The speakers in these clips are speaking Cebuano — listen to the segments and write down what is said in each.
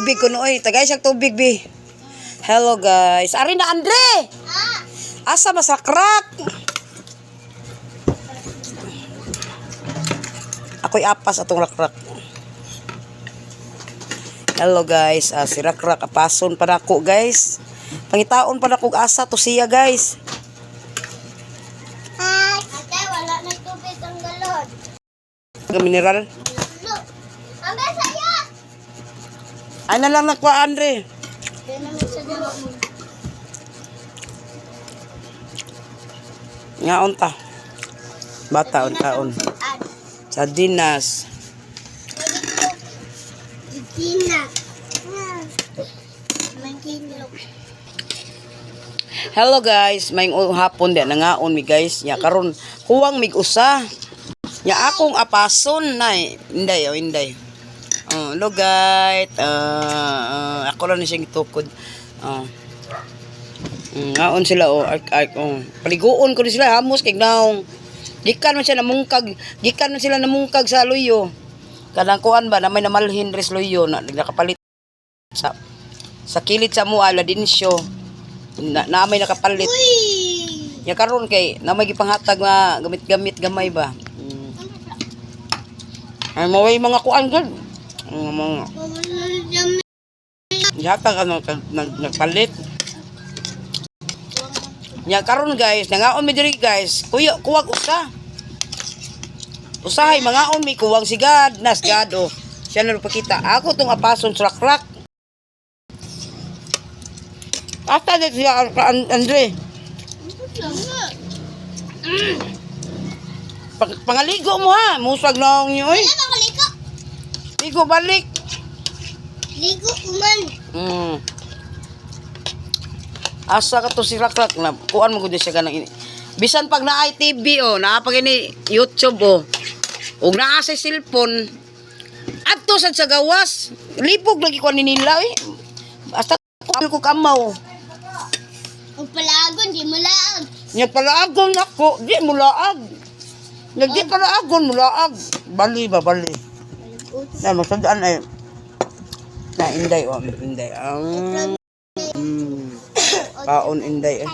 Tubig ko nooy. Tagay siya tubig, bi. Hello, guys. Ari na, Andre! Asa masakrak? Ako'y apas atong rakrak. Hello, guys. Ah, si Rakrak apason pa nako, guys. Pangitaon pa nako asa to siya, guys. Hi. Ate, wala na tubig ang galon. Mineral. Look. Ang saya! Ay na lang nakuha, Andre. Kaya naman sa dalawa. Ngaon ta. Bata on taon. Sa dinas. Gina. Magkinlok. Hello guys, may hapon di nangaon mi, guys. Nya karon huwang mig usa. Nya akong apason na inday oh inday. Oh, hello guys. Ah, ako lang ni siyang gitukod. Oh. Ngaon sila oh, ark ark oh. Paliguon ko ni sila hamos kay naong. Gikan man siya namungkag, gikan man sila namungkag sa luyo. Kanang kuan ba na may namalhin res luyo na nakapalit sa kilid sa mua Ladinsyo. Na may nakapalit. Uy! Ya karon kay na may gipanghatag nga gamit-gamit gamay ba. Ay maway mga kuan gud. Mga gihatag ano nagpalit. Ya karon guys, nangaon mi diri, guys. Kuya kuwag usa. Usahay mangaon mi kuwang si God, nas God oh. Siya na pakita. Ako tong apason sa rakrak. Asa na siya Andre? Pangaligo mo ha. Musag na niyo oy. Ano ka ligo? Ligo balik. Ligo man. Asa ka to si Rakrak na kuan mo gud siya kanang ini. Bisan pag naay TV oh, naa pag ini YouTube oh. Ug naa sa cellphone. Adto sad sa gawas. Libog lagi ko ni nila eh. Basta ko kamaw. Kung palagon, di mo laag. Nya palaagon ako, di mo laag. Nya di palaagon mo laag. Bali ba bali. Na masandaan ay na inday oh, inday. Ang kaon inday eh.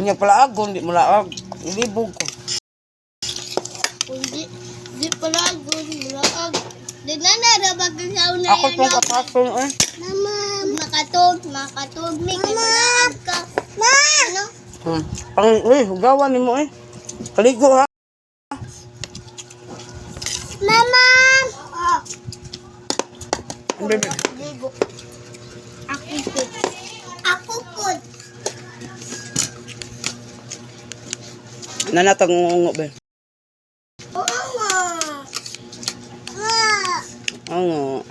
Nya palaagon di mo laag. Ilibog ko. Kung di palagon, mo laag. Di na narabag ang sauna Ako tong kapason eh. Mama. Makatog, makatog, may kay malaag ka. Ma! Ano? Pang uy, hugawan nimo eh. Kaligo ha. Mama! Ah. Bebe. Ligo. Ako po. Ako po. Nanatang ngungo be. Oo nga. Ah. Oo.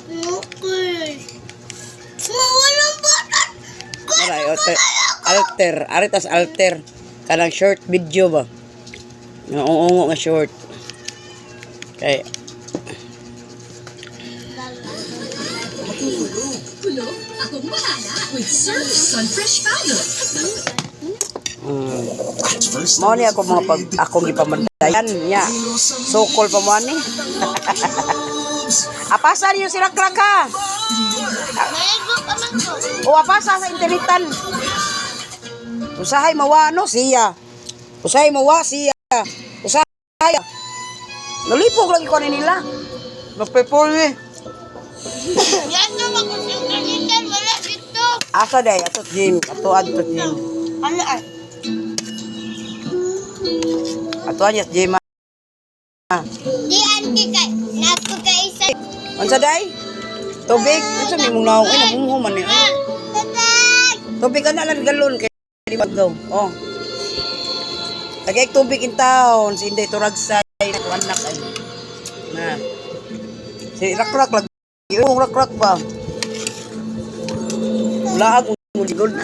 Okay. Walang batat. Maray, alter, alter, aritas alter. Kanang short video ba? Nga uungo nga short. Kay Kulo, akong bahala with Surf Sunfresh Powder. Mao ni ako mga pag akong gipamandayan niya. Sukol pa mo ani. Apasa niyo sila kraka. Maligo ka man ko. O apasa sa internetan. Usahay mawa no siya. Usahay mawa siya. Usahay. Nalipog lagi ko ni nila. Magpepol eh. Yan na makusang wala dito. Asa day ato gym, ato adto gym. Ano ay? Ato anya gym. Ah. Di anti kay. Nato kay isa. Unsa day? Tubig, unsa may mong naong ay namungho man ni. Ay. Tatag! Tubig ana lang galon kay di magaw. Oh. Tagay tubig in town, si Inday Turagsay, ako anak ay. Na. Si Rakrak lagi. Yung Rakrak ba? Laag mo ligod na.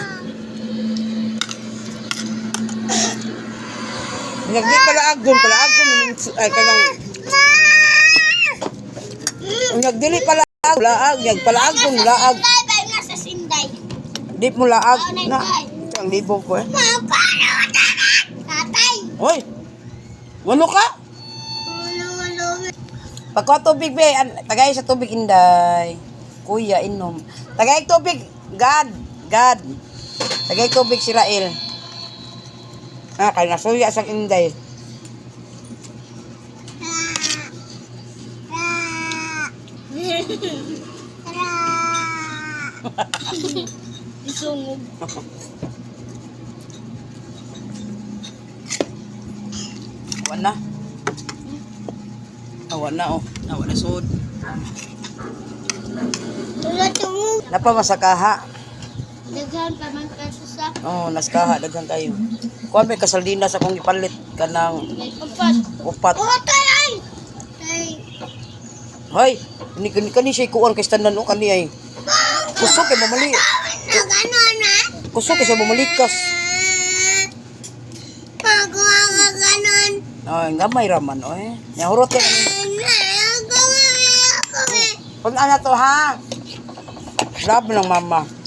Nagdi palaagon, palaagon ay kanang Nagdili palaag, laag, nag palaagon, laag. Bye bye nga sa sinday. Di mo laag na. Ang libog ko eh. Tatay. Hoy! Walo ka? Walo, walo. Pagkuha tubig, be. Tagay sa tubig, inday. Kuya, inom. Tagay tubig. God. God. Tagay tubig si Rael. Ah, kay nasuya sa inday. Isunog. Awan na. Awan na, oh. Awan na, sud. Wala tungog. Napamasakaha. Daghan pa man kaso sa Oh, naskaha daghan kayo. Kuan may kasaldina sa akong ipalit kanang may upat. upat. Oh, tay ay. Tay. Hoy, ni kani kani siya kuan kay tanan oh kani ay. Kusog kay mamali. Nagano na? Kusog kay siya mamalikas. Pagawa ka ganon. Ay, gamay raman oy. Nahurot ka ni. Nagawa ako eh. Pag ana to ha. Love ng mama.